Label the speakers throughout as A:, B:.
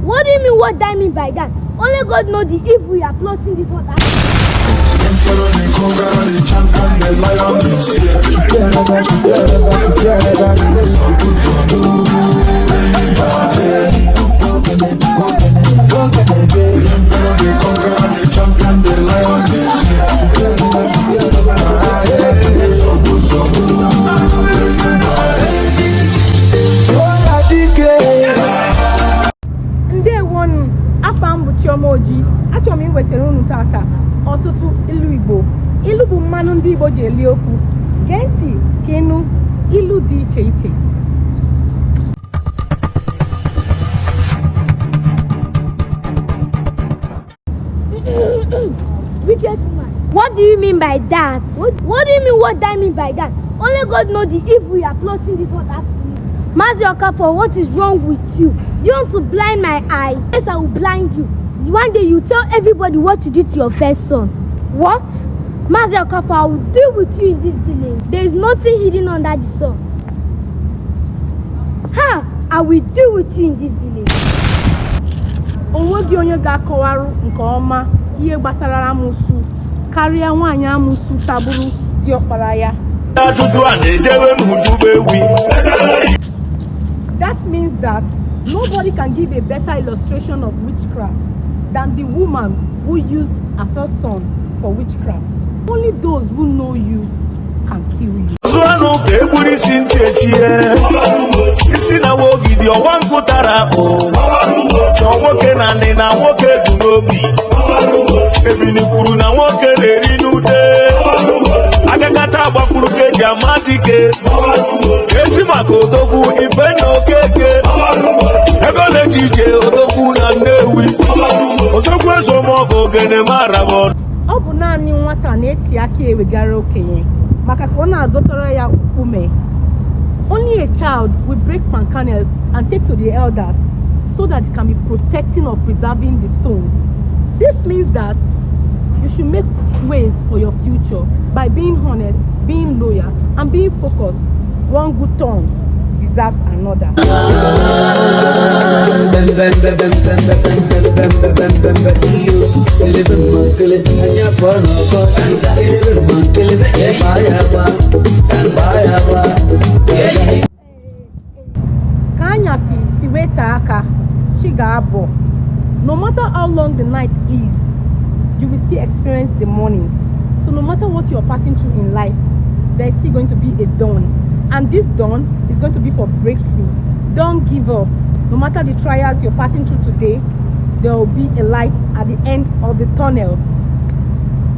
A: What do you mean? What do I mean by that? Only God knows the evil you are plotting this water.
B: Achọrọ m iwetara unu tata ọtụtụ ilu Igbo. Ilu bụ mmanụ ndị Igbo ji eli okwu. Gee ntị ka ịnụ ilu dị iche iche.
A: Wicked woman. What do you mean by that? What do you mean? What do I mean by that? Only God knows the evil you are plotting this water to me. Mazi Okafor, what is wrong with you? You want to blind my eye? Yes, I will blind you. One day you tell everybody what you did to your first son. What? Mazi Okafor, I will deal with you in this village. There is nothing hidden under the sun. Ha! I will deal with you in this village.
B: Onwegi onye ga-akọwarụ nke ọma ihe gbasara amụsụ karịa nwaanyị amụsụ taburu diọkpara ya. That means that nobody can give a better illustration of witchcraft than the woman who used her first son for witchcraft. Only those who know you can kill you. Ọ bụ naanị nwata na-eti aka ewegara okenye maka ka ọ na-azọtara ya ume. Only a child will break palm kernels and take to the elders so that it can be protecting or preserving the stones. This means that you should make ways for your future by being honest, being loyal, and being focused. One good turn deserves another. Kanya si weta aka, chi ga-abọ. No matter how long the night is, you will still experience the morning. So no matter what you're passing through in life, there's still going to be a dawn. And this dawn is going to be for breakthrough. Don't give up. No matter the trials you're passing through today, there will be a light at the end of the tunnel.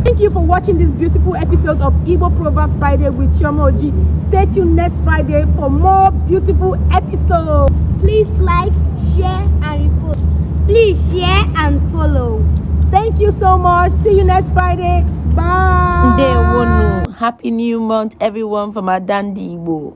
B: Thank you for watching this beautiful episode of Igbo Proverb Friday with Chioma Oji. Stay tuned next Friday for more beautiful episodes.
A: Please like, share, and repost. Please share and follow.
B: Thank you so much. See you next Friday. Bye.
C: Happy new month, everyone, from Adandi Igbo.